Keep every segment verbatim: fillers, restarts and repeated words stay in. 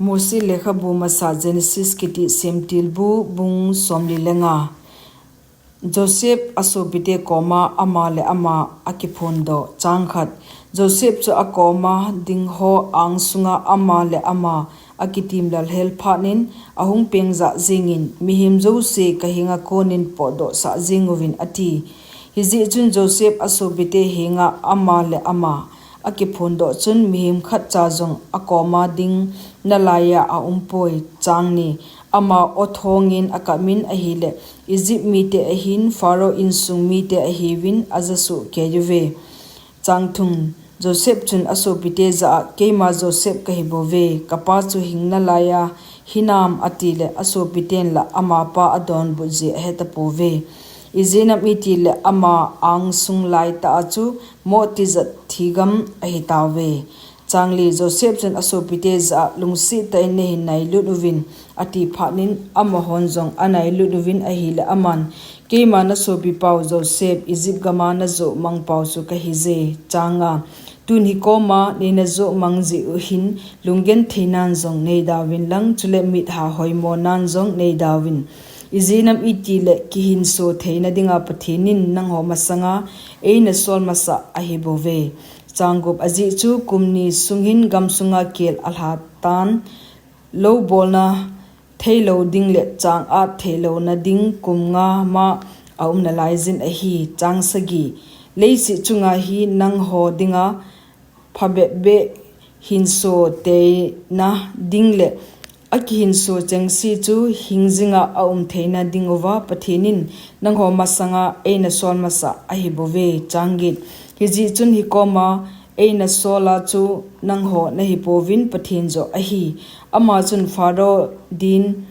Mosi lekhabu masa Genesis kiti Semtilbu bung somli le nga. Joseph asopite koma ama le ama akiphondoh. Chang khat. Joseph chu akoma dingho angsunga ama le ama akitimlal hel phatnin ahung pengja jingin, mihem jouse kahenga konin potdohsah jinguvin ati. Hijeh chun Joseph asopite henga ama le ama akiphondoh chun mihem khatcha jong akoma ding nalaiya aumpoi. Chang ni. Ama othongin akapmin ahile, Egypt mite ahin, Pharaoh insung mite ahiuvin ajasuh keiyuve. Chang thum. Joseph chun asopite jah a, keima Joseph kahibouve, kapa chu hing nalaiya hinam atile, asopiten la amapa adonbut ji ahetapouve. Ijeh inem itile ama angsung laitah a chu moh tijat thigam ahitauve. Chang li. Joseph chun asopite jah a, lungset tah in neihin nailut uvin ati phatnin amahon jong anailut uvin ahile aman, keima nasopipau Joseph Egypt gama najoh mangpau chu kahije. Chang nga. Tun hikoma neina joh mang jeh u hin lunggenthei nan jong neidauvin lang, chule mitha hoimo nan jong neidauvin. Ijeh inem itile kihinso theina dinga Pathen in nangho masanga eina sol masah ahibouve. Chang gup. Ajeh chu kum ni sung hin gamsunga kel alha tan, lou bolna theilou ding le chang at theilouna ding kum nga ma aum nalaijin ahi. Chang sagi. Leiset chunga hi nangho dinga phabep beh hinso theina ding le akihinso chengse chu hingjinga aum theina dinguva Pathen in nangho masanga eina sol masah ahibouve. Chang get. Hijeh chun hikoma eina sola chu nangho nahipouvin Pathen joh ahi. Ama chun Pharaoh din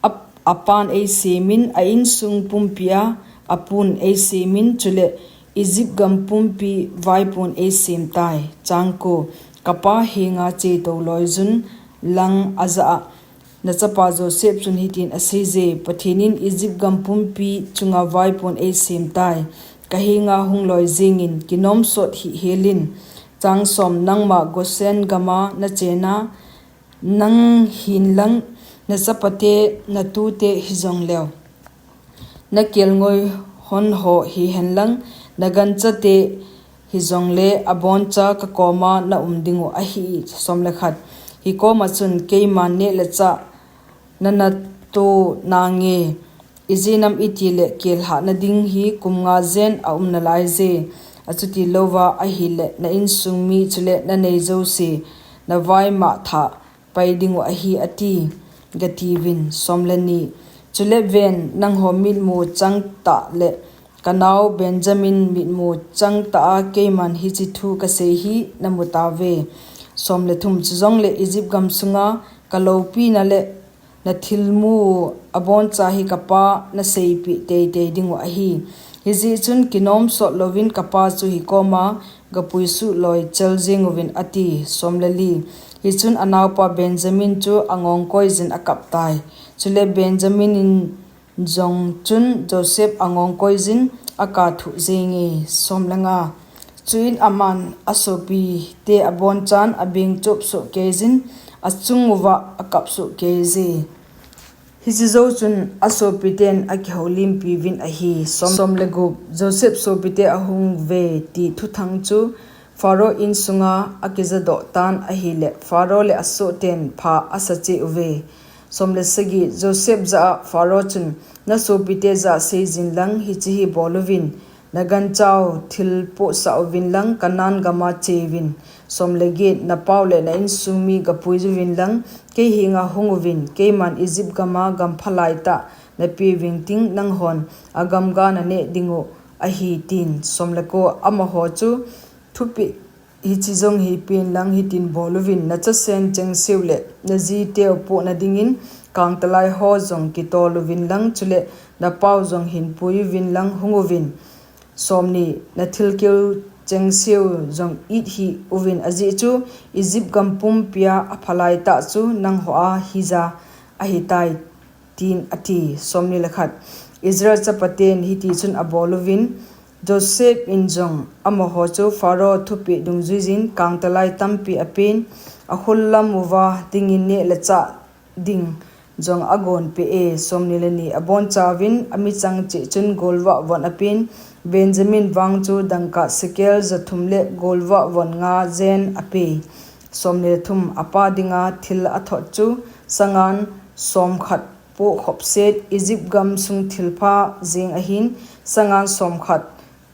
a, apan eisemin, a insung pumpia apun eisemin, chule Egypt gam pumpi vaipun eisemtai. Chang ko. Kapa henga chetou loijun lang ajah a, nachapa Joseph chun hitin aseije, Pathen in Egypt gam pumpi chunga vaipun eisemtai. Kahenga hung loi jingin kinomsot hih helin. Chang som. Nangma Goshen gama nachena, nang hinlang nachapate natute hijongleu, nakelngoi honho hihenlang, naganchate hijongle aboncha kakoma naum dingu ahi. Som le khat. Hikoma chun keiman neh le chah nanatoh nange, ijeh inem itile kelhahna ding hi kum nga jen aum nalaije. Achuti louva ahile na insung mi chule nanei jouse navaimah thah pai dingu ahi ati, gatiuvin. Som le ni. Chule ven, nangho mitmu changtah le kanao Benjamin mitmu changtah a keiman hiche thu kasei hi namutauve. Som le thum. Chujongle Egypt gamsunga kaloupina le nathilmu aboncha hi kapa naseipeh teitei dingu ahi. Hijeh chun kinomsot louvin kapa chu hikoma gapuisuh loi chel jenguvin ati. Som le li. Hichun anaopa Benjamin chu angongkoijin akaptai. Chule Benjamin in jong chun Joseph angongkoijin akathuh jenge. Som le nga. Chuin aman asopite abonchan abeng chop sohkeijin achunguva akap sohkeije. Hiche jou chun asopiten akihoulimpiuvin ahi. Som le gup. Joseph sopite ahunguve ti thuthang chu Pharaoh insunga akijadoh tan ahile, Pharaoh le asohten pha asacheh uve. Som le sagi. Joseph jah a Pharaoh chun, nasopite jah a seijin lang hiche hi boluvin, naganchau thilpohsah uvin lang Canaan gama cheuvin. Som le get. Napau le na insung mi gapuiyuvin lang kei henga hunguvin, keiman Egypt gama gam phalaitah napeuving ting nanghon agamga naneh dingu ahi tin. Som le ko. Amaho chu thupeh hiche jong hipen lang hitin boluvin, nachasen chengseu le najiteu pohna dingin kangtalai ho jong kitoluvin lang, chule napau jong hinpuiyuvin lang hunguvin. Som ni. Nathilkeu chengseu jong it hih uvin, ajeh chu Egypt gam pumpia aphalaitah chu nanghoa hija ahitai, tin ati. Som ni le khat. Israel chapaten hitichun aboluvin, Joseph in jong amaho chu Pharaoh thupeh dungjuijin kangtalai tampi apen, akhul lam uva dingin neh le chah ding jong agonpeh e. Somni le ni, abonchauvin amichang cheh chun golvah von apen, Benjamin vang chu dangka sekel jathum le golvah von nga jen apei. Somni le thum, apa dinga thil athot chu sangan somkhat poh khopset, Egypt gam sung thilpha jeng ahin, sangan somkhat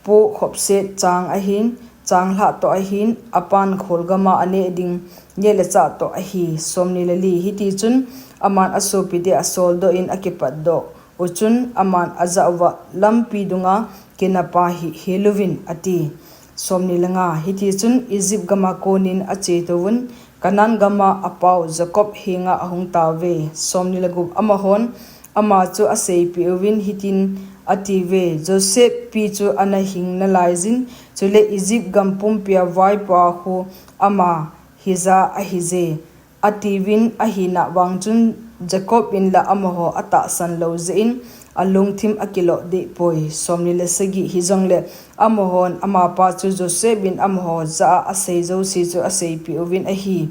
poh khopset chang ahin, changlhah toh ahin, apan khol gama aneh ding neh le chah toh ahi. Somni le li, hitichun aman asopite asoldoh in akipatdoh u chun aman ajah uva, lampi dunga kinapa hi heluvin, ati. Somni le nga, hitichun Egypt gama konin achetouvun, Canaan gama apau Jacob henga ahung tauve. Somni le gup, amahon ama chu aseipeh uvin hitin atiuve, Joseph pi chu ana hing nalaijin, chule Egypt gam pumpia vaipoa khu ama hija ahije, atiuvin, ahina vang chun Jacob in la amaho atahsan lou jeh in alungthim akiloh dehpoi. Somni le sagi, hijongle amahon amapa chu Joseph in amaho jah a asei jouse chu aseipeh uvin ahi.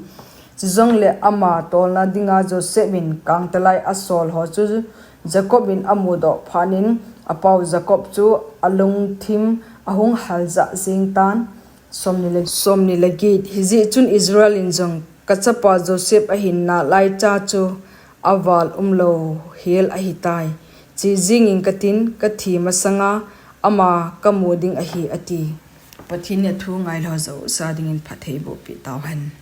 Chujongle ama tolna dinga Joseph in kangtalai asol ho chu Jacob in amudoh phatnin apau Jacob chu alungthim ahung haljah jeng tan. Somni le, somni le get, hijeh chun Israel in jong, kachapa Joseph ahin nalaicha chu aval umlou hel ahitai. Che jengin katin, kathi masanga ama kamu ding ahi, ati. Pathen in athu ngailou jouse dingin phatthei bohpeh tauhen.